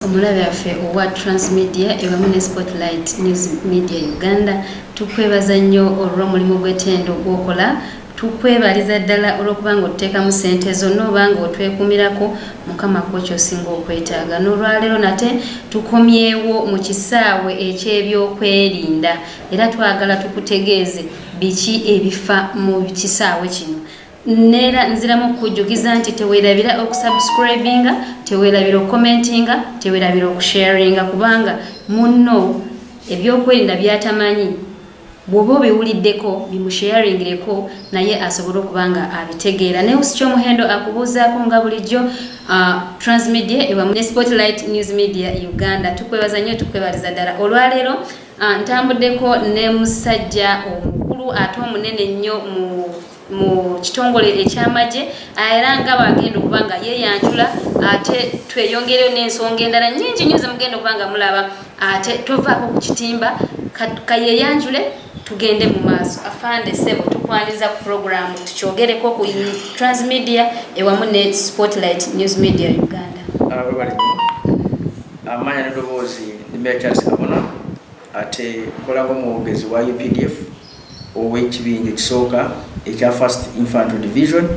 Omulabe waffe owa Transmedia ewamu ne Spotlight News Media Uganda, tukwebaza nnyo olw'omulimu gw'ettendo gw'okola. Tukwebaliza ddala olw'okuba nga otuteekamu ssente zo n'oba nga otwekuumirako. Mukama kuwa ky'osinga okwetaaga. N'olwaleero nate tukomyewo mu kisaawe eky'ebyokwerinda, era twagala tukutegeeze biki ebifa mu kisaawe kino. Neera nziramu okukujjukiza nti teweerabira okusubscribinga, teweerabira okukomentinga, teweerabira okusharinga, kubanga munno ebyokwerinda byatamanyi bw'oba obiwuliddeko bimusharingireko naye asobole okuba nga abitegeera. Naye Kyomuhendo akubuuzaako nga bulijjo, Transmedia ewamu ne Spotlight News Media Uganda. Tukwebaza nnyo, tukwebaliza ddala. Olwaleero ntambuddeko ne musajja omukulu ate omunene nnyo mu kitongole ekyamagye, era nga bagenda okuba nga yeeyanjula, ate tweyongereyo n'ensonga endala nnyingi nnyo zemugenda okuba nga mulaba. Ate tovaako ku kitimba, kayeeyanjule tugende mu maaso. Afande sebo, tukwaniriza ku puroguramu Tukyogereko ku Transmedia ewamu ne Spotlight News Media Uganda. Webale nnyo. Amanya n'eddoboozi, ndi Charles Kabona, ate nkola ng'omwogezi wa UPDF ow'ekibinja ekisooka ekya First Infantry Division,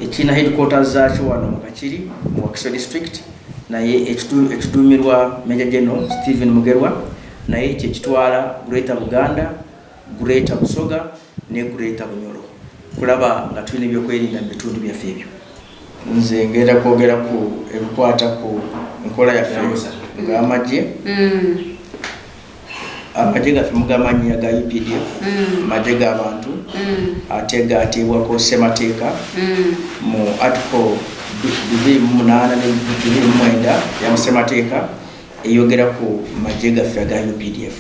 ekirina headquarters zaakyo wano mu Kakiri mu Wakiso District, naye ekiduumirwa Major General Stephen Mugerwa, naye kyekitwala Greater Buganda, Greater Busoga ne Greater Bunyoro, kulaba nga tulina ebyokwerinda mu bitundu byaffe ebyo. Nze ngenda kwogera ku ebikwata ku nkola yaffe ng'amagye. Amagye gaffe mugamanyi aga UPDF, magye g'abantu, ate gateebwako ssemateeka mu article 28 ne 29 ya ssemateeka eyogera ku magye gaffe aga UPDF,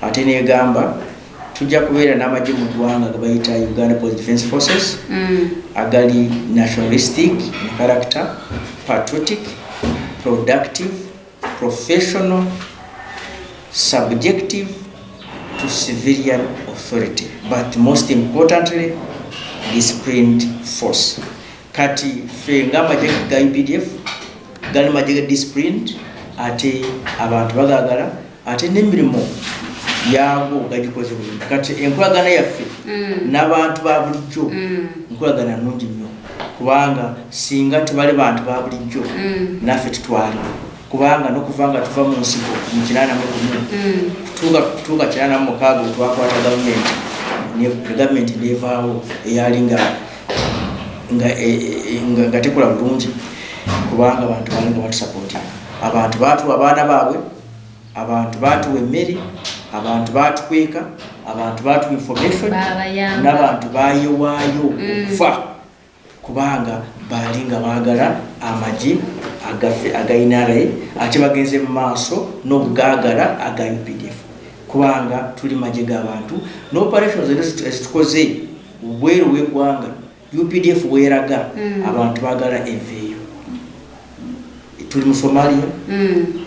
ate negamba tujja kubeera n'amagye mu ggwanga gebayita Uganda People's Defence Forces, agali nationalistic in character, patriotic, productive, professional, subjective to civilian authority, but most importantly disciplined force. Kati ffe ng'amagye ga UPDF gali magye ga disciplined, ate abantu bagagala, ate n'emirimu yaago gagikoze bulungi. Kati enkolagana yaffe n'abantu ba bulijjo nkolagana nungi nnyo, kubanga singa tebali bantu ba bulijjo, naffe tutwaliwo, kubanga nokuva nga tuva mu nsiko mu 81 kutuuka 86 bwe twakwata gavumenti, gavumenti nevaawo eyali nga tekola bulungi, kubanga abantu baali nga batusapootinga. Abantu baatuwa abaana baabwe, abantu baatuwa emmere, abantu baatukweka, abantu baatuwa information. Baabayamba. N'abantu bayewaayo okufa kubanga baali nga baagala amagye agaffe aga NRA, ate bagenze mu maaso n'okugaagala aga UPDF, kubanga tuli magye g'abantu. Ne operations ezitukoze bweru w'eggwanga, UPDF weeraga abantu baagala eveeyo. Tuli mu Somalia,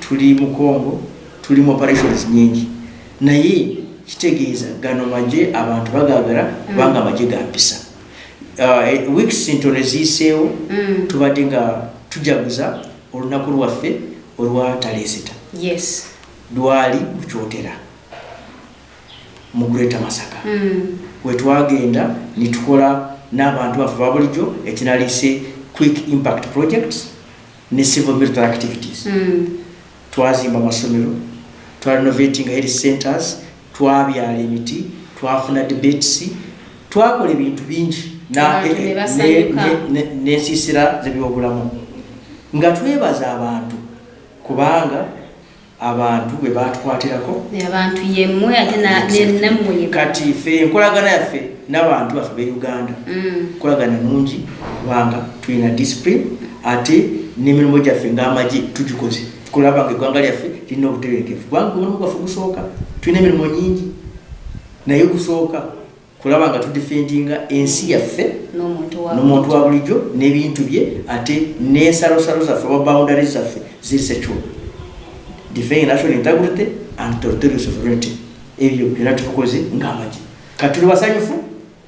tuli mu Congo, tuli mu operations nyingi, naye kitegeeza gano magye abantu bagaagala kubanga amagye ga mpisa. Weeks ntono eziyiseewo tubadde nga tujaguza olunaku lwaffe olwa tarehe 6. Lwali mu Kyotera mu Greater Masaka, wetwagenda nitukola n'abantu baffe ba bulijjo ekinaliise quick impact projects ne civil military activities. Twazimba amasomero, twarenovating health centers, twabyala emiti, twafuna debates, twakola ebintu bingi Abantu ne basanyuka. n'ensiisira z'ebyobulamu, nga twebaza abantu kubanga abantu bwe batukwatirako. Abantu yemmwe, ate nammwe ye. Kati ffe enkolagana yaffe n'abantu baffe be Uganda nkolagana nungi, kubanga tulina discipline, ate n'emirimu gyaffe ng'amagye tugikoze kulaba nga eggwanga lyaffe lirina obutebenkevu, kubanga omulimu gwaffe gusooka, tulina emirimu nyingi, naye gusooka kulaba nga tudefendinga ensi yaffe n'omuntu wa n'omuntu wa bulijjo n'ebintu bye, ate n'ensalosalo zaffe oba boundaries zaffe ziri secure, defending national integrity and territorial sovereignty. Ebyo byonna tubikoze ng'amagye. Kati tuli basanyufu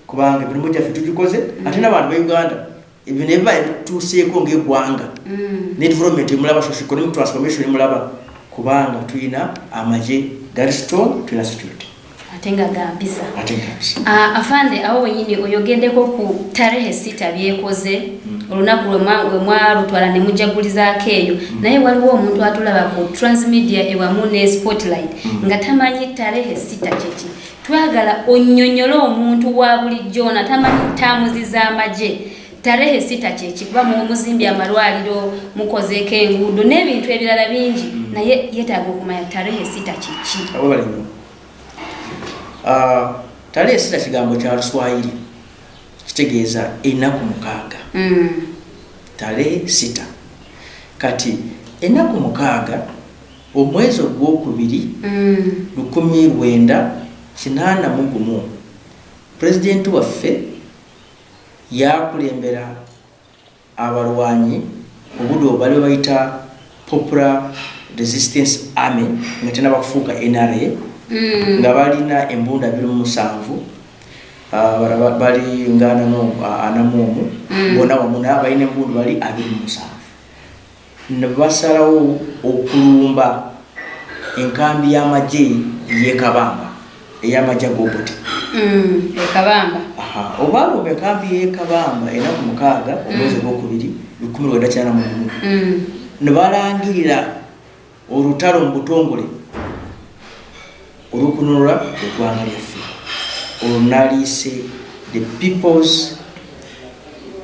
kubanga emirimu gyaffe tugikoze, ate n'abantu ba Uganda. Ebyo nebiba ebituuseeko ng'eggwanga ne development emulaba, socio economic transformation emulaba, kubanga tulina amagye gali strong, tulina security. Ate nga gampisa. Ate nga mpisa. Ah, afande, awo wenyini oyogeddeko ku tarehe 6 byekoze, olunaku lwe mwalutwala ne mujagulizaako eyo, naye waliwo omuntu atulaba ku Transmedia ewamu ne Spotlight nga tamanyi tarehe 6 kyeki. Twagala onnyonnyole omuntu wa bulijjo na tamanyi taamuzi z'amagye, tarehe 6 kyeki, kuba muzimbye amalwaliro, mukozeeko enguudo n'ebintu ebirala bingi, naye yeetaaga okumanya tarehe 6 kyeki. Webale nnyo. Ah, tarehe 6 kigambo kya Luswayiri, kitegeeza ennaku 6. Tarehe 6, kati ennaku 6 omwezi ogwokubiri 1981, pulezidenti waffe yakulembera abalwanyi obudde obwo bali bayita Popular Resistance Army, nga tenaba kufuuka NRA, nga balina embundu 27, ah, bali nga 41 bonna wamu, naye balina embundu bali 27, ne basalawo okulumba enkambi y'amagye y'e Kabamba, ey'amagye ag'Obote. E Kabamba. Obalumba enkambi y'e Kabamba enaku 6 omwezi ogwokubiri 1981, ne balangirira olutalo mu butongole olw'okununula eggwanga lyaffe, olunaliise the People's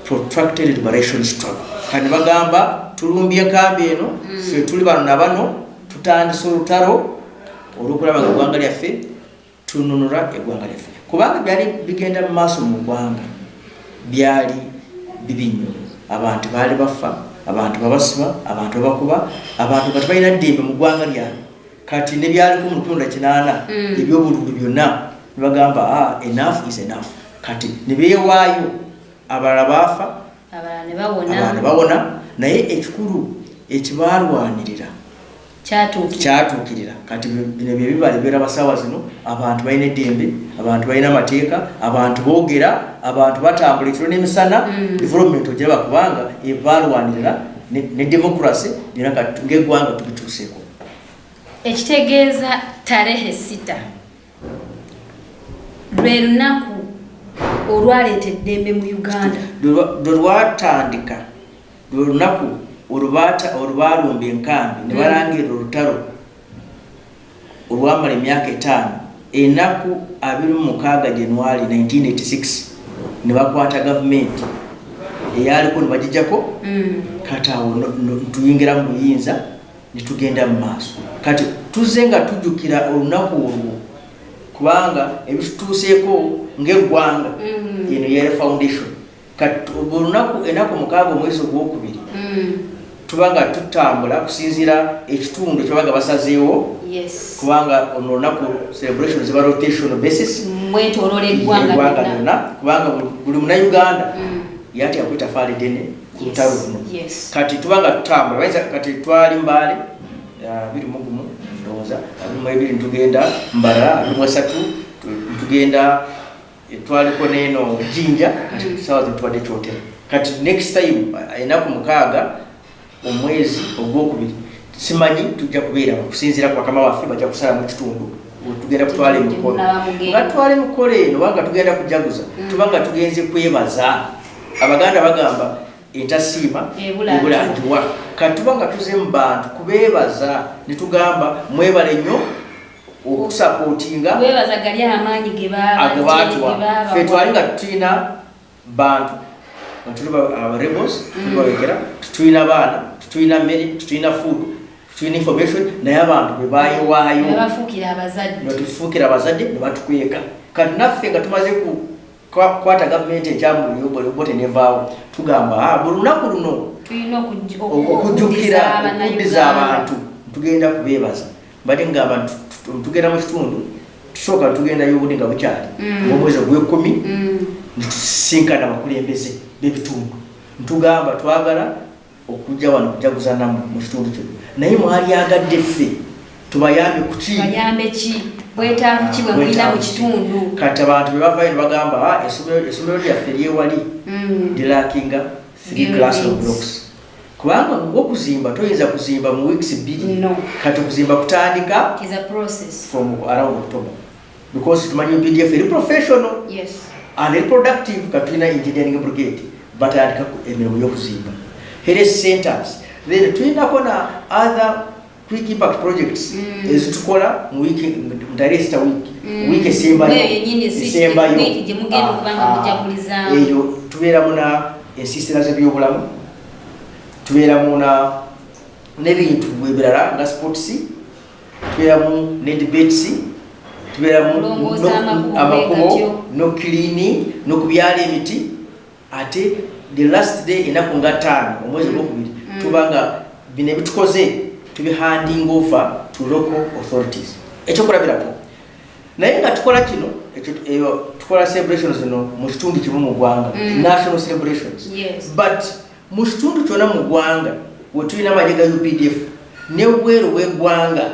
Protracted Liberation Struggle. Kati ne bagamba, tulumbye enkambi eno, ffe tuli bano na bano, tutandise olutalo olw'okulaba nga eggwanga lyaffe tununula eggwanga lyaffe, kubanga byali bigenda mu maaso mu ggwanga byali bibi nnyo. Abantu baali bafa, abantu babasiba, abantu babakuba, abantu nga tebalina ddembe mu ggwanga lyabwe. Kati ne byaliko mu 1980 ebyobululu byonna, nebagamba, "Ah, enough is enough." Kati ne beewaayo, abalala baafa, abalala ne bawona. Abalala ne bawona, naye ekikulu ekibalwanirira kyatuukira. Kyatuukirira. Kati bino bye bibala ebyeraba saawa zino. Abantu balina eddembe, abantu balina amateeka, abantu boogera, abantu batambula ekiro n'emisana. Development ogiraba, kubanga ebalwanirira ne democracy byonna kati ng'eggwanga tubituuseeko. Ekitegeeza tarehe 6 lwe lunaku olwaleeta eddembe mu Uganda. Lwe lwatandika, lwe lunaku olwalumba enkambi ne balangirira olutalo olwamala emyaka 5, ennaku 26 January 1986, ne bakwata gavumenti eyaliko ne bagijjako. Kati awo tuyingira mu buyinza ne tugenda mu maaso. Kati tuzze nga tujjukira olunaku olwo, kubanga ebitutuuseeko ng'eggwanga, eno yere foundation. Kati olunaku enaku 6 omwezi ogwokubiri tuba nga tutambula kusinziira ekitundu kyebaga basazeewo, kubanga ono olunaku celebration ziba rotation basis. Mwetooloola eggwanga eggwanga lyonna. Lyonna, kubanga buli munauganda yatya kwetafaali ddene ku lutalo luno. Kati tuba nga tutambula, kati twali Mbaale 21, ndowooza 22, ntugenda Mbarara 23, ntugenda twaliko neeno Jinja. Kati sawa zitwadde Kyotera. Kati next time enaku 6 omwezi ogwokubiri, simanyi tujja kubeera kusinziira ku bakama baffe, bajja kusalamu ekitundu tugenda kutwala emikolo. Munaba mugenda. Nga tutwala emikolo eno, banga tugenda kujaguza, tuba nga tugenze kwebaza. Abaganda bagamba entasiima ebula ebula njuwa. Kati tuba nga tuze mu bantu kubeebaza, netugamba mwebale nnyo okusapootinga. Webaza gali amaanyi ge agebaatuwa. ge Ffe twali nga tulina bantu nga tuli aba rebels, tuli bawekera, tetulina baana, tetulina mmere, tetulina food, tetulina information, naye abantu bwe bayiwaayo nebafuukira abazadde. Netufuukira abazadde ne batukweka. Kati naffe nga tumaze kukwata gavumenti ekyamuliobote nevaawo, tugamba, "Ah, buli lunaku luno tulina okujjukira, okuddiza okuddiza abantu, tugenda kubeebaza." Mbadde ngamba nti tugenda mu kitundu, tusooka tugenda y'obudde nga bukyali omwezi ogwekumi, netusisinkana abakulembeze b'ebitundu, ntugamba twagala okujja wano kujaguza nammwe mu kitundu kino, naye mwalyagadde ffe tubayambe kuki? Bayambe ki? Bwetaavu ki bwe mulina mu kitundu? Kati abantu bwe bavayo ne bagamba, "Ah, essomero lyaffe lyewali lilackinga 3 classroom blocks, kubanga okuzimba toyinza kuzimba mu weeks 2. No. Kati okuzimba kutandika It is a process. from around October, because tumanyi UPDF eri professional and eri productive. Kati tulina engineering brigade, batandika emirimu y'okuzimba health centers. Then tulinako na other quick impact projects ezitukola mu week, ntalesita week, week esembayo. Eyo yennyini si Esembayo. week gye mugenda okuba nga mujakulizaamu. Eyo tubeeramu na ensiisira z'ebyobulamu, tubeeramu na n'ebintu ebirala nga sports, tubeeramu ne debates, tubeeramu Okulongoosa amakubo. Amakubo. Gatyo. No cleaning, n'okubyala emiti. Ate the last day, enaku nga 5 omwezi ogwokubiri, tuba nga bino ebitukoze tubihanding over to local authorities. Ekyokulabirako, naye nga tukola kino eyo tukola celebrations zino mu kitundu kimu mu ggwanga, national celebrations. But mu kitundu kyonna mu ggwanga wetulina amagye ga UPDF, nebweru bw'eggwanga,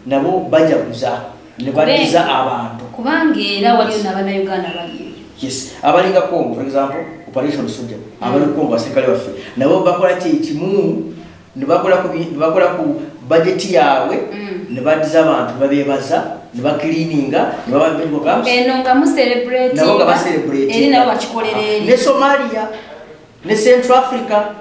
nabo bajaguza ne baddiza abantu. Kubanga era waliyo n'abannayuganda bali eyo. Yes, abalinga Congo, for example, Operation Shujaa, abali Congo, abaserikale baffe nabo bakola kyekimu, ne bakola ku budget yaabwe, ne baddiza abantu, ne babeebaza, ne bacleaninga, ne baba medical camps. Eno nga mucelebrate. Nabo nga bacelebrate. Eri nabo bakikolera eri. Ne Somalia ne Central Africa,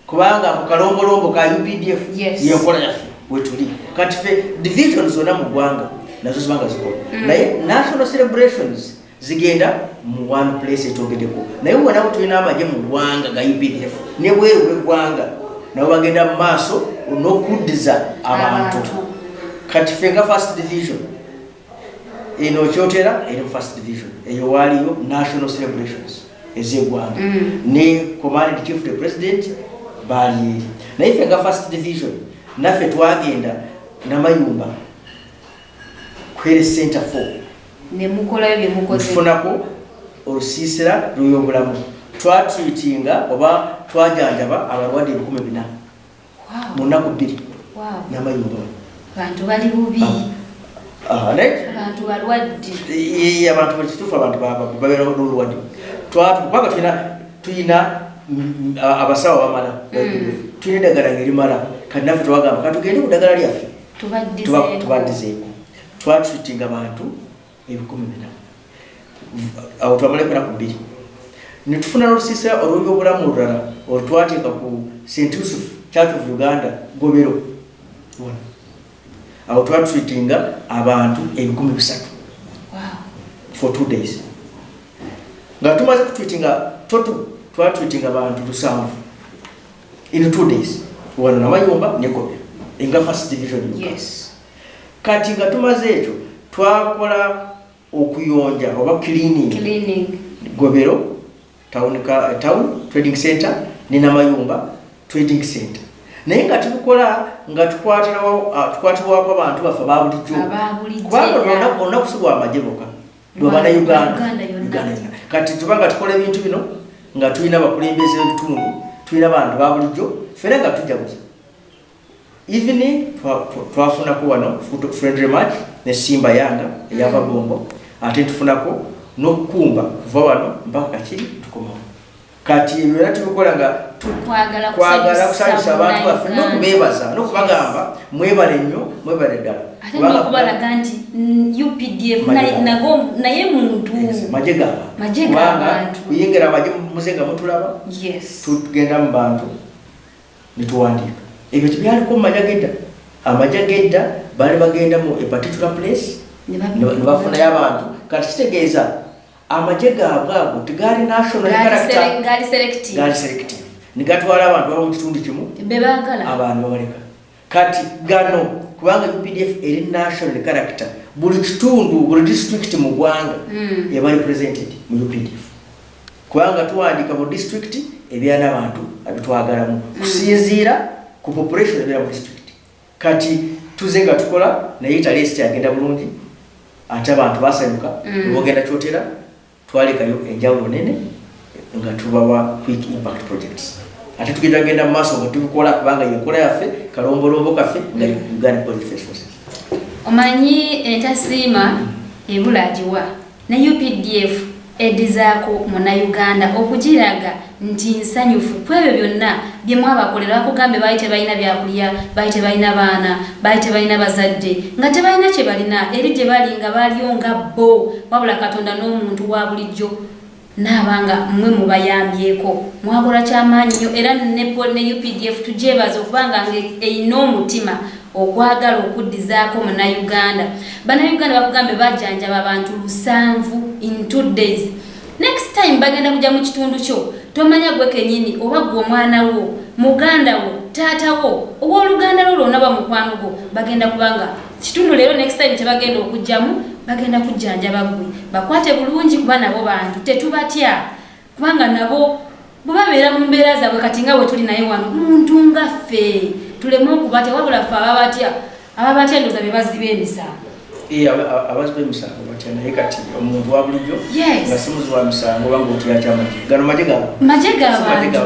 kubanga ku kalombolombo ka UPDF, yenkola yaffe wetuli. Kati fe division zonna mu ggwanga nazo zibanga zikola, naye national celebrations zigenda mu one place etwogeddeko. Naye wona tulina amagye mu ggwanga ga UPDF, ne bweru bw'eggwanga nabo bagenda mu maaso n'okuddiza abantu. Abantu. Kati ffe nga first division, eno Kyotera eri mu first division, eyo waaliyo national celebrations ez'eggwanga, ne command chief, the president, baali eri. Naye ffe nga first division naffe twagenda Namayumba ku health center 4. Ne mukolayo bye mukoze. Tufunako olusiisira lw'ebyobulamu, twatreatinga oba twajanjaba abalwadde 4000 mu nnaku 2. Namayumba. Bantu bali bubi. Ah, naye Abantu balwadde. Ye, abantu kituufu, abantu babeerawo n'obulwadde. Kubanga tulina abasawo bamala, tulina eddagala ngerimala. Kati naffe twagamba katugende ku ddagala lyaffe. Tubaddizeeko. Tubaddizeeko. Twatreatinga abantu 4000 awo, twamalako enaku 2, netufuna n'olusiisira olw'ebyobulamu olulala olutwateeka ku St Yusuf Church of Uganda, Gobero. Wano awo twatreatinga abantu 3000 for 2 days. Nga tumaze kutreatinga, total twatreatinga abantu 700 in 2 days wano Namayumba ne Gobero nga first division yokka. Kati nga tumaze ekyo, twakola okuyonja oba cleaning. Cleaning. Gobero town, town trading center ne Namayumba trading center, naye nga tubikola nga tukwatirwako abantu baffe ababulijjo. Aba bulijjo. Kubanga Era. olunaku si lwamagye bokka, lwabannayuganda. Uganda yonna. Uganda yonna. Kati tuba nga tukola ebintu bino nga tulina abakulembeze b'ebitundu, tulina abantu ba bulijjo, ffena nga tujaguza. Evening twafunako wano friendly match ne Simba Yanga eyava Bombo, ate tufunako n'okukumba kuva wano mpaka Kakiri, tukomawo. Kati ebyo byonna tubikola nga Kwagala kwagala kusanyusa kusanyusa abantu baffe Munnayuganda. n'okubeebaza n'okubagamba mwebale nnyo, mwebale ddala. Ate n'okubalaga nti UPDF Magye naye muntu. Magye g'abantu. Magye Kubanga g'abantu. kuyingira amagye muze nga mutulaba, tugenda mu bantu netuwandiika. Ebyo tebyaliko mu magye gedda. Amagye gedda baali bagenda mu a particular place Ne ne bafunayo abantu. Kati kitegeeza amagye gaabwe ago tegaali national character. Gaali selective. Gaali selective, negatwala abantu baba mu kitundu kimu, be baagala. Abantu babaleka. Kati gano, kubanga UPDF eri national character, buli kitundu, buli district mu ggwanga eba represented mu UPDF, kubanga tuwandiika mu district ebyana abantu abitwagalamu kusinziira ku population ebeera mu district. Kati tuze nga tukola, naye talesi agenda bulungi, ate abantu basanyuka. Bogenda Kyotera, twalekayo enjawulo nene nga tubawa quick impact projects. Ate tugenda genda mu maaso nga tubikola, kubanga yenkola yaffe, kalombolombo kaffe nga Uganda People's Defence Forces. Omanyi entasiima ebula agiwa ne UPDF. Edizaako Munnayuganda okugiraga nti nsanyufu ku ebyo byonna bye mwabakolera. Bakugambye baali tebalina byakulya, baali tebalina baana, baali tebalina bazadde, nga tebalina kye balina eri gye bali, nga baaliyo nga bo, wabula Katonda n'omuntu wa bulijjo naaba nga mmwe mubayambyeko. Mwakola kyamaanyi nnyo, era ne UPDF tugyebaza okubanga nga erina omutima ogwagala okuddizaako Munnayuganda. Bannayuganda bakugambye bajanjaba abantu 7 in 2 days. Next time bagenda kujja mu kitundu kyo, tomanya gwe kenyini oba gwe omwana wo, muganda wo, taata wo, owooluganda lwo lwonna, ba mukwano gwo bagenda kubanga kitundu leero. Next time kyebagenda okujjamu, bagenda kujjanjaba ggwe. Bakwate bulungi, kuba nabo bantu, tetubatya, kubanga nabo bwe babeera mu mbeera zaabwe kati nga bwe tuli naye wano, muntu nga ffe, tuleme okubatya. Wabula ffe ababatya, ababatya ndooza be baziba emisango. Abaziba emisango batya, naye kati omuntu wa bulijjo nga si muzi wa misango, oba nga otya kyamagye, gano magye gaba Magye g'abantu,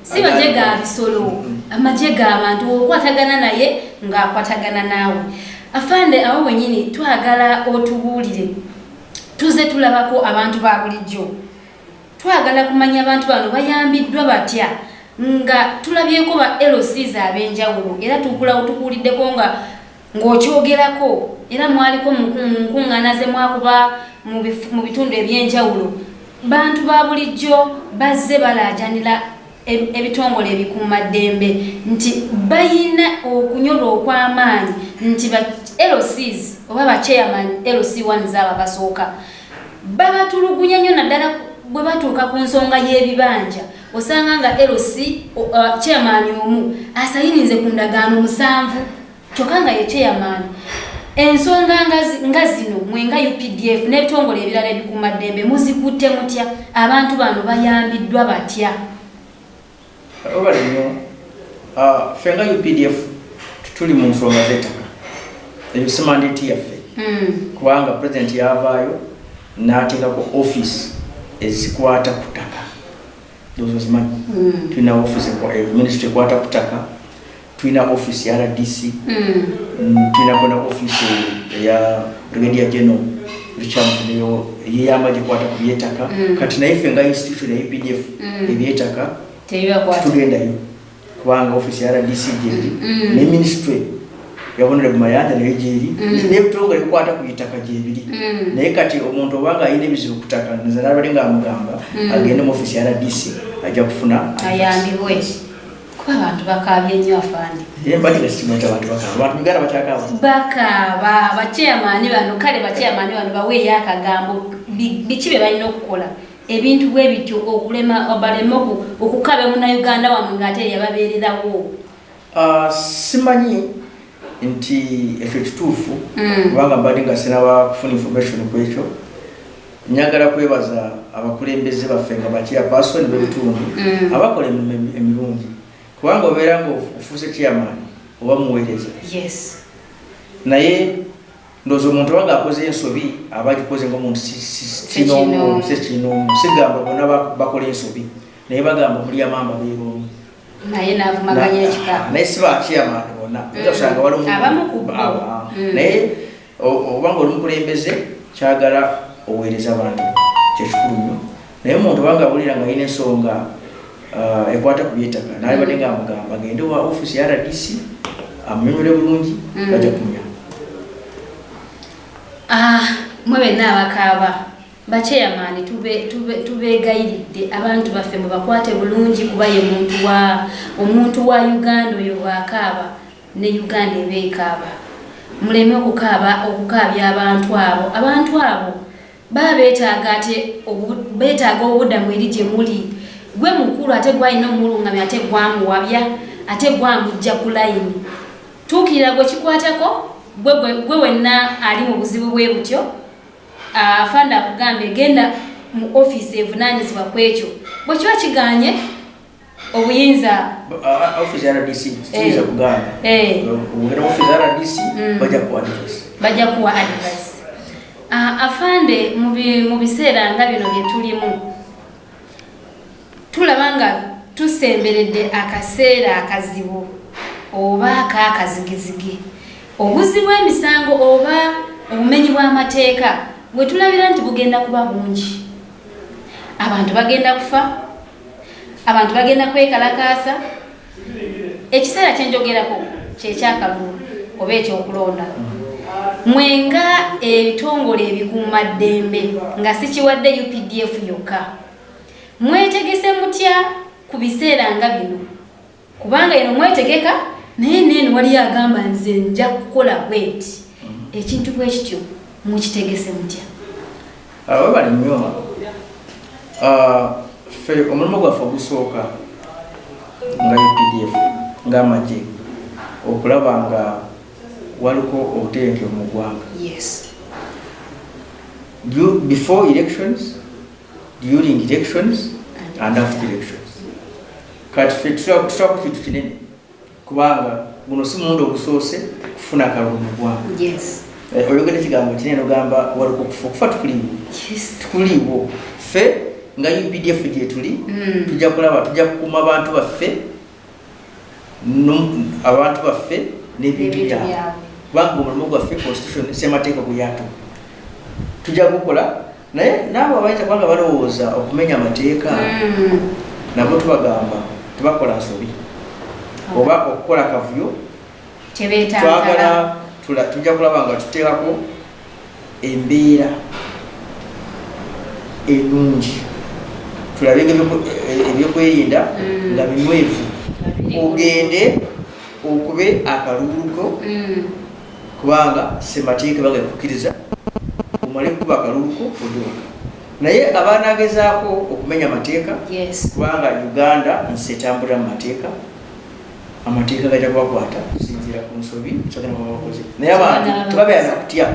si magye ga bisolo. Amagye g'abantu, okwatagana naye ng'akwatagana naawe. Afande, awo wenyini twagala otubuulire. Tuze tulabako abantu ba bulijjo, twagala kumanya abantu bano bayambiddwa batya, nga tulabyeko ba LCs ab'enjawulo, era tukulawo tukuwuliddeko nga ng'okyogerako, era mwaliko mu nkuŋŋaana ze mwakuba mu bitundu ebyenjawulo. Bantu ba bulijjo bazze balaajanira ebitongole ebikuumaddembe nti bayina okunyolwa okw'amaanyi nti ba LCs oba ba chairman LC1 zaabo abasooka babatulugunya nnyo, naddala bwe batuuka ku nsonga y'ebibanja. Osanga nga LC chairman omu asayininze ku ndagaano 7, kyokka nga ye chairman. Ensonga nga zino, mwe nga UPDF n'ebitongole ebirala ebikuumaddembe muzikutte mutya? Abantu bano bayambiddwa batya? Obale nnyo. Ffe nga UPDF tuli mu nsonga z'ettaka, eyo si mandate yaffe, kubanga pulezidenti yavaayo n'ateekako office ezikwata ku ttaka. Ndowooza ozimanyi. Tulina office ministry ekwata ku ttaka, tulina office ya RDC, tulinako na office eya Brigadier General Richard neyo ey'amagye ekwata ku by'ettaka. Kati naye ffe nga institution ya UPDF, eby'ettaka Tebibakwata. Tugendayo kubanga office ya RDC gyeri, ne ministry ya Honorable Mayanja nayo gyeri, n'ebitongole bikwata ku itaka gyebiri. Naye kati omuntu obanga alina ebizibu ku ttaka, nze nabadde nga amugamba agende mu office ya RDC, ajja kufuna advice. Ayambibwe, kuba abantu bakaabye nnyo, afande. Ye mbadde nga sikimanyi nti abantu bakaaba. Abantu mu Uganda bakyakaaba? Bakaaba. Bachairman bano, kale bachairman bano baweeyo akagambo. Biki bye balina okukola ebintu bwe bityo okulema baleme okukaabya Munnayuganda wamwe ng'ate yababeererawo? Ah, simanyi nti ekyo kituufu, kubanga mbadde nga sinaba kufuna information ku ekyo. Njagala kwebaza abakulembeze baffe nga bachairperson b'ebitundu abakola emirimu emirungi, kubanga obeera nga ofuuse chairman oba muweereza. Naye ndowooza omuntu oba ng'akoze ensobi, aba agikoze ngaomuntu Ssekinoomu. Sekinoomu. Sigamba bonna bakola ensobi, naye bagamba omulyamamba beera omu. Naye n'avumaganya ekika. Naye si bachairman bonna. Oyinza kusanga waliwo Abamu ku bo. Naye obanga oli mukulembeze, kyagala oweereza abantu, kyekikulu nnyo. Naye omuntu obanga awulira nga alina ensonga ekwata ku byetaka, nalibadde nga amugamba agende wa office ya RDC amunyonyole bulungi, bajja kumuyamba. Ah, mwe benna abakaaba, bachairman, tubeegayiridde, abantu baffe mubakwate bulungi, kuba ye muntu wa omuntu wa Uganda. Oyo bw'akaaba ne Uganda eba ekaaba. Muleme okukaaba, okukaabya abantu abo. Abantu abo baba beetaaga, ate beetaaga obudamu eri gye muli. Gwe mukulu, ate gwalina omulungamya, ate gwamuwabya, ate gwamujja ku layini. Tuukirira gwe kikwatako, gwe wenna ali mu buzibu bwe butyo. Afande akugambye genda mu ofiisi evunaanyizibwa ku ekyo. Bwe kiba kiganye, obuyinza Office ya RDC kiyinza kugamba ogenda mu office ya RDC, bajja kuwa advice. Bajja kuwa advice. Afande, mu biseera nga bino bye tulimu, tulaba nga tusemberedde akaseera akazibu oba akaakazigizigi, obuzzi bw'emisango oba obumenyi bw'amateeka we tulabira nti bugenda kuba bungi. Abantu bagenda kufa, abantu bagenda kwekalakaasa. Ekiseera kyenjogerako kyekyakalulu oba ekyokulonda. Mwenga ebitongole ebikuumaddembe, nga sikiwadde UPDF yokka, mwetegese mutya ku biseera nga bino? Kubanga eno mwetegeka, naye neeno waliyo agamba nze nja kukola bwenti. Ekintu bwe kityo mukitegese mutya? Webale nnyo. Ffe omulimu gwaffe ogusooka nga UPDF, ng'amagye, okulaba nga waliko obutebenkevu mu ggwanga before elections, during elections and after elections. Kati ffe tutulako kintu kinene, kubanga guno si mulundi ogusoose kufuna akalulu mu ggwanga. Oyogera ekigambo kinene nogamba waliko okufa. Okufa tukuliiwo, tukuliiwo. Ffe nga UPDF gyetuli, tujja kulaba, tujja kukuuma abantu baffe, abantu baffe n'ebintu N'ebintu byabwe, byabwe. Kubanga omulimu gwaffe, constitution, semateeka gwe yatu, tujja gukola. Naye naabo abayinza kubanga balowooza okumenya amateeka, nabo tubagamba tebakola nsobi oba okukola kavuyo. Kyebeetantala. Twagala tujja kulaba nga tuteekako embeera ennungi, tulabe nga ebyokwerinda nga binywevu, ogende okube akaluluko, kubanga semateeka bagekukkiriza. Omale kukuba akaluluko, odewaka. Naye abanagezaako okumenya amateeka, kubanga Uganda nsi etambulira mu mateeka, amateeka gajja kubakwata kusinziira ku nsobi kyagenda kuba bakoze. Naye abantu tebabeera nakutya.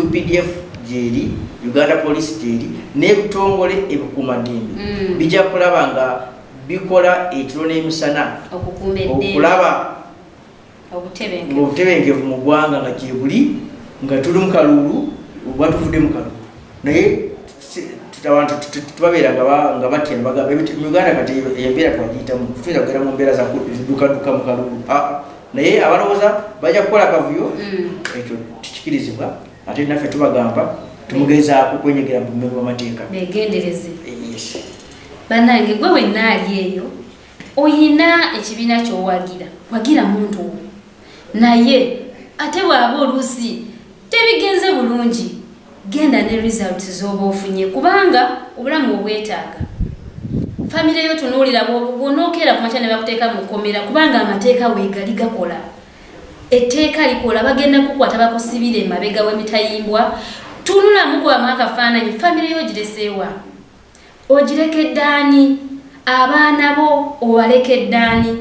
UPDF gyeri, Uganda Police gyeri, n'ebitongole ebikuumaddembe bijja kulaba nga bikola ekiro n'emisana okukuuma eddembe, okulaba obutebenkevu, obutebenkevu mu ggwanga nga gyebuli, nga tuli mu kalulu oba tuvudde mu kalulu. Naye abantu tebabeera nga batya bagamba mu Uganda kati embeera twagiyitamu, tuyinza kugenda mu mbeera zadukaduka mu kalulu. Ah, naye abalowooza bajja kukola kavuyo, ekyo tekikirizibwa. Ate naffe tubagamba tumugezaako kwenyigira mu bumenyi bw'amateeka. Begendereze. Yes. Bannange, gwe wenna ali eyo oyina ekibiina kyowagira, wagira muntu wo, naye ate bw'aba oluusi tebigenze bulungi, genda ne results z'oba ofunye, kubanga obulamu obwetaaga famire yo. Tunuulira bw'onookeera ku makya ne bakuteeka mu kkomera, kubanga amateeka weegali gakola, etteeka likola, bagenda kukwata bakusibira emabega w'emitayimbwa. Tunulamu gwamu akafaananyi, famire yo ogireseewa? Ogirekedde ani? Abaana bo obalekedde ani?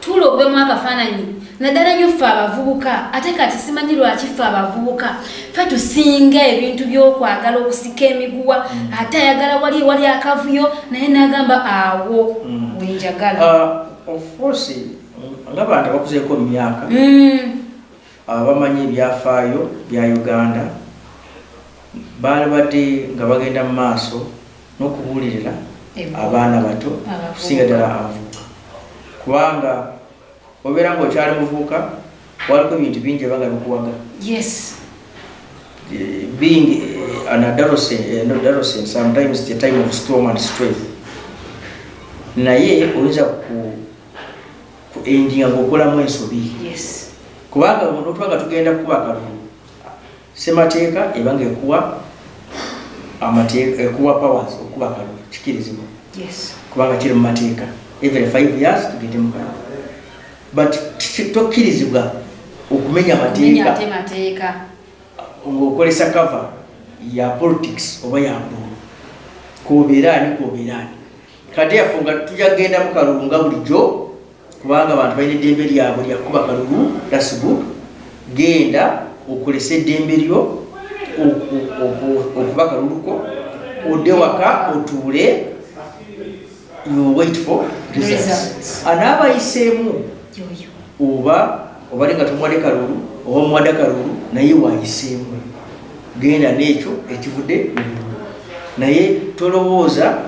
Tuula okubemu akafaananyi, naddala nnyo ffe abavubuka. Ate kati simanyi lwaki ffe abavubuka ffe tusinga ebintu by'okwagala okusika emiguwa. Ate ayagala wali wali akavuyo, naye n'agamba awo wenjagala. Of course, nga bantu abakuzeeko mu myaka, abamanyi ebyafaayo bya Uganda, baali badde nga bagenda mu maaso n'okubuulirira abaana bato, Abavubuka. Kusinga ddala abavubuka, kubanga obeera ng'okyali muvubuka, waliko ebintu bingi eba nga bikuwaga. Being an adolescent, not adolescent, sometimes the time of storm and stress, naye oyinza ku endinga ng'okolamu ensobi, kubanga notuba nga tugenda kukuba akalulu, semateeka ebanga ekuwa amateeka, ekuwa powers okuba akalulu kikirizibwa, kubanga kiri mu mateeka, every 5 years tugende mu kalulu, but tokkirizibwa okumenya kumenya amateeka ate mateeka ng'okozesa cover ya politics oba ya bululu, kobeera ani, kobeera ani. Kati yaffe nga tujja kugenda mu kalulu nga bulijjo, kubanga abantu balina eddembe lyabwe lyakuba kalulu. That's good. Genda okolese eddembe lyo okuba kaluluko, odde waka otuule, you wait for results. Results. Anaabayiseemu yoyo oba obadde nga tomuwadde kalulu oba omuwadde kalulu, naye wayiseemu, genda n'ekyo ekivudde mu bululu. Naye tolowooza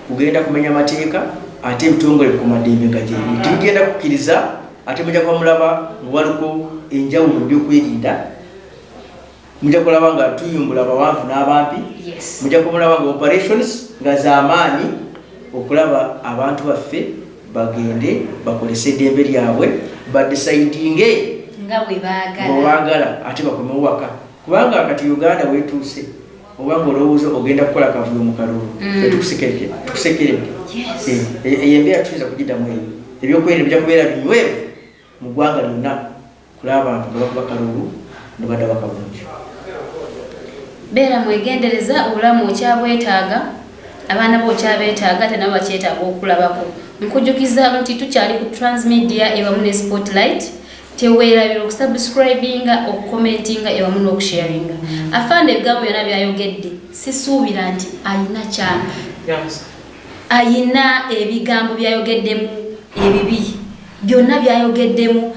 kugenda kumenya mateeka, ate ebitongole bikumaddembe nga gyebiri tebigenda kukkiriza. Ate mujja kuba mulaba nga waliko enjawulo mu byokwerinda. Mujja kulaba nga tuyimbula abawanvu n'abampi. Mujja kumulaba nga operations nga z'amaanyi okulaba abantu baffe bagende bakolese eddembe lyabwe, badecidinge nga bwe baagala, bwebaagala, ate bakomewo waka, kubanga kati Uganda wetuuse oba nga olowooza ogenda kukola kavuyo mu kalulu, ffe tukusekeredde. Eyo embeera tuyinza kugiddamu. Eyo ebyokwerinda bijja kubeera binywevu mu ggwanga lyonna, kulaba abantu nga bakuba kalulu ne badda waka bulungi. Beera mwegendereza, obulamu okyabwetaaga, abaana bo okyabeetaaga, ate nabo bakyetaaga okulabako. Nkujukiza nti tukyali ku Transmedia ewamu ne Spotlight. Teweerabira okusubscribinga, okucommentinga ewamu n'okusharinga. Afande ebigambo byonna byayogedde, sisuubira nti ayina kya ayina ebigambo byayogeddemu ebibi. Byonna byayogeddemu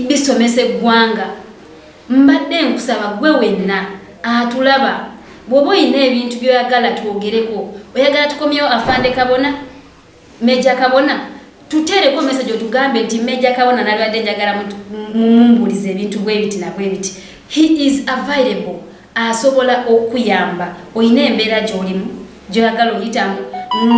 bisomesa eggwanga. Mbadde nkusaba gwe wenna atulaba, bw'oba oyina ebintu by'oyagala twogereko, oyagala tukomyewo Afande Kabona, Meja Kabona, tuteereko message otugambe nti Meja Kabona nabadde njagala mumumbuuliza ebintu bwe biti na bwe biti. He is available, asobola okuyamba. Oyina embeera gy'olimu gy'oyagala oyitamu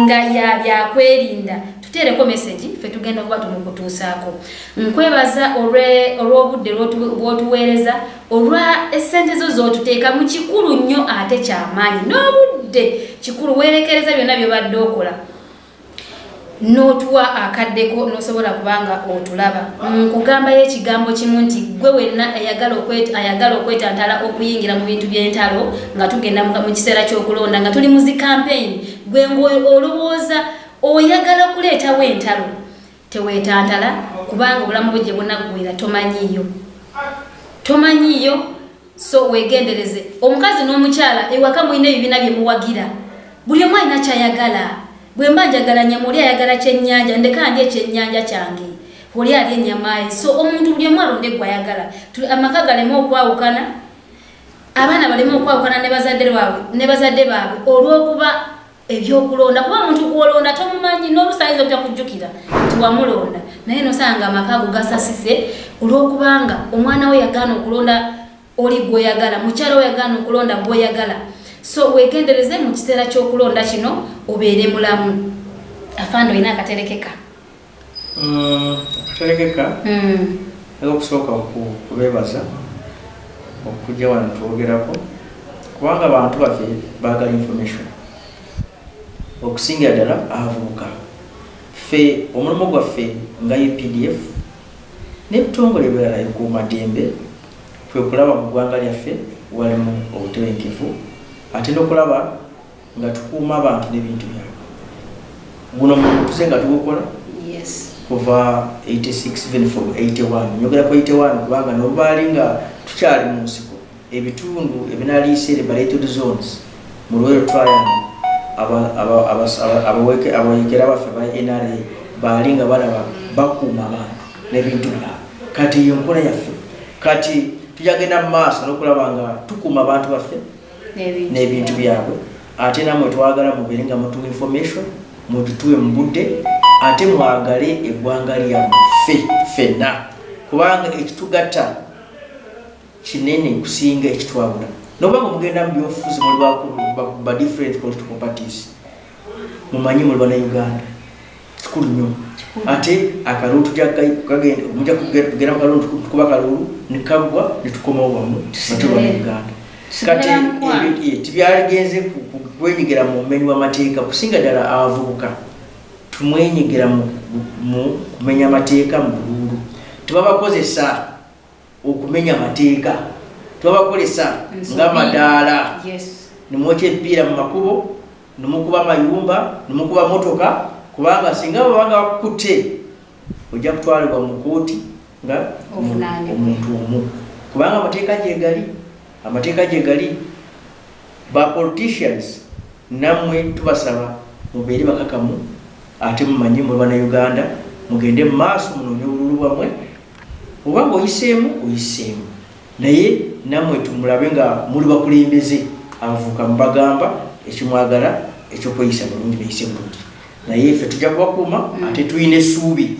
nga ya byakwerinda, tuteereko message, ffe tugenda kuba tumukutuusaako. Nkwebaza olw'obudde bw'otuweereza, olwa essente zo z'otuteeka mu. Kikulu nnyo ate kyamaanyi, n'obudde kikulu. Weerekereza byonna by'obadde okola n'otuwa akaddeko n'osobola kubanga otulaba. Nkugambayo ekigambo kimu nti gwe wenna ayagala okwetantala okuyingira mu bintu by'entalo nga tugenda mu kiseera ky'okulonda, nga tuli mu zi campaign, gwe ng'olowooza oyagala kuleetawo entalo, teweetantala, kubanga obulamu bwe gye bunaggwera tomanyiiyo, tomanyiiyo. So weegendereze. Omukazi n'omukyala ewaka mulina ebibiina bye muwagira, buli omu alina kyayagala. Bwe mba njagala nyama, oli ayagala kyennyanja, ndeka ndye ekyennyanja kyange, oli alya ennyama ye. So omuntu buli omu alonde gwayagala, amaka galeme okwawukana, abaana baleme okwawukana ne bazadde baabwe olw'okuba ebyokulonda, kuba omuntu gwolonda tomumanyi, n'oluusi ayinza obutakujjukira nti wamulonda, naye nosanga amaka ago gasasise olw'okubanga omwana we yagaana okulonda oli gwoyagala, mukyala we yagaana okulonda gwoyagala. So wegendereze mu kiseera ky'okulonda kino, obeere mulamu. Afande, olina akaterekeka? Akaterekeka? Era okusooka kubeebaza okujja wano twogerako, kubanga abantu baffe baagala information, okusingira ddala abavubuka. Ffe omulimu gwaffe nga UPDF n'ebitongole ebirala ebikuumaddembe kwe kulaba mu ggwanga lyaffe walimu obutebenkevu, ate n'okulaba nga tukuuma abantu n'ebintu byabwe. Guno mulimu tuze nga tugukola kuva 86, even from 81. Nyogera ku 81 kubanga nobubaali nga tukyali mu nsiko, ebitundu ebinaliise liberated zones mu Luweero Triangle, abaweekera baffe ba NRA baali nga balaba bakuuma abantu n'ebintu byabwe. Kati eyo nkola yaffe. Kati tujagenda mu maaso n'okulaba nga tukuuma abantu baffe n'ebintu byabwe. Ate namwe twagala mubeere nga mutuwa information, mututuwe mu budde, ate mwagale eggwanga lyamuffe ffenna, kubanga ekitugatta kinene kusinga ekitwabula. Nobanga mugenda mu byobufuzi, muli ba different political parties, mumanyi muli bannayuganda, kikulu nnyo. Ate akalulu mujja kugenda mu kalulu, tukuba kalulu nekaggwa netukomawo wamu nga tuli bannayuganda. Kati tibyagenze kwenyigira mu bumenyi bw'amateeka, kusinga ddala abavubuka tumwenyigira mu kumenya amateeka mu bululu. Tebabakozesa okumenya amateeka, tebabakolesa ng'amadaala nemwokya ebipiira mu makubo, nemukuba amayumba, nemukuba motoka, kubanga singa babanga bakutte ojja kutwalibwa mu kooti nga omuntu omu, kubanga amateeka gyegali, amateeka gyegali. Ba politicians nammwe tubasaba mubeere bakakamu, ate mumanye mwe bannayuganda, mugende mu maaso munoonye obululu bwammwe. Oba nga oyiseemu, oyiseemu, naye nammwe tumulabe nga muli bakulembeze. Abavubuka mubagamba ekimwagala ekyokweyisa bulungi, beyise bulungi, naye ffe tujja kubakuuma. Ate tulina essuubi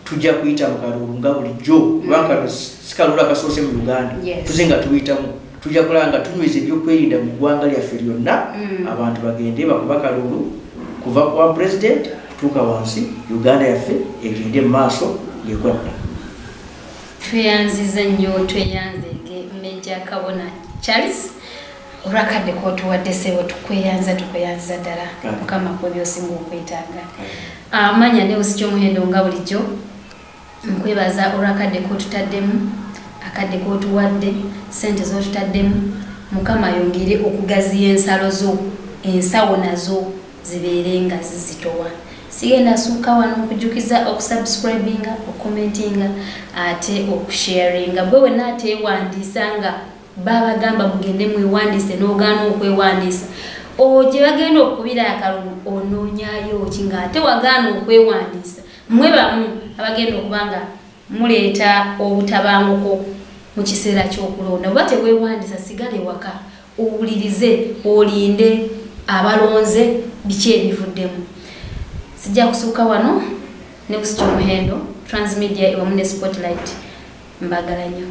tujja kuyita mu kalulu nga bulijjo, kubanga kano si kalulu akasoose mu Uganda. Tuze nga tuyitamu. Tujja kulaba nga tunyweza ebyokwerinda mu ggwanga lyaffe lyonna. Abantu bagende bakuba kalulu kuva kwa president kutuuka wansi, Uganda yaffe egende mu maaso ng'ekulakulana. Tweyanziza nnyo, tweyanzege Meja Kabona Charles olwakadde kotuwadde. Sebo, tukweyanza, tukweyanziza ddala. Mukama kuwe byosinga okwetaaga. Amanya ne osi kyomuhendo nga bulijjo nkwebaza olwakadde kotutaddemu, akadde kotuwadde, sente zotutaddemu. Mukama ayongere okugaziya ensalo zo, ensawo nazo zibeere nga zizitowa. Sigenda suuka wano okujukiza okusubscribinga, okucommentinga ate okusharinga. Gwe wenna ateewandiisa nga babagamba mugende mwewandiise n'ogaana okwewandiisa, gye bagenda okukubira akalulu onoonyayo ki ng'ate wagaana okwewandiisa? Mmwe bamu abagenda okuba nga muleeta obutabanguko mu kiseera ky'okulonda. Oba teweewandiisa, sigala ewaka owulirize, olinde abalonze biki ebivuddemu. Sijja kusukka wano ne kusikya omuhendo. Transmedia ewamu ne Spotlight, mbagala nnyo.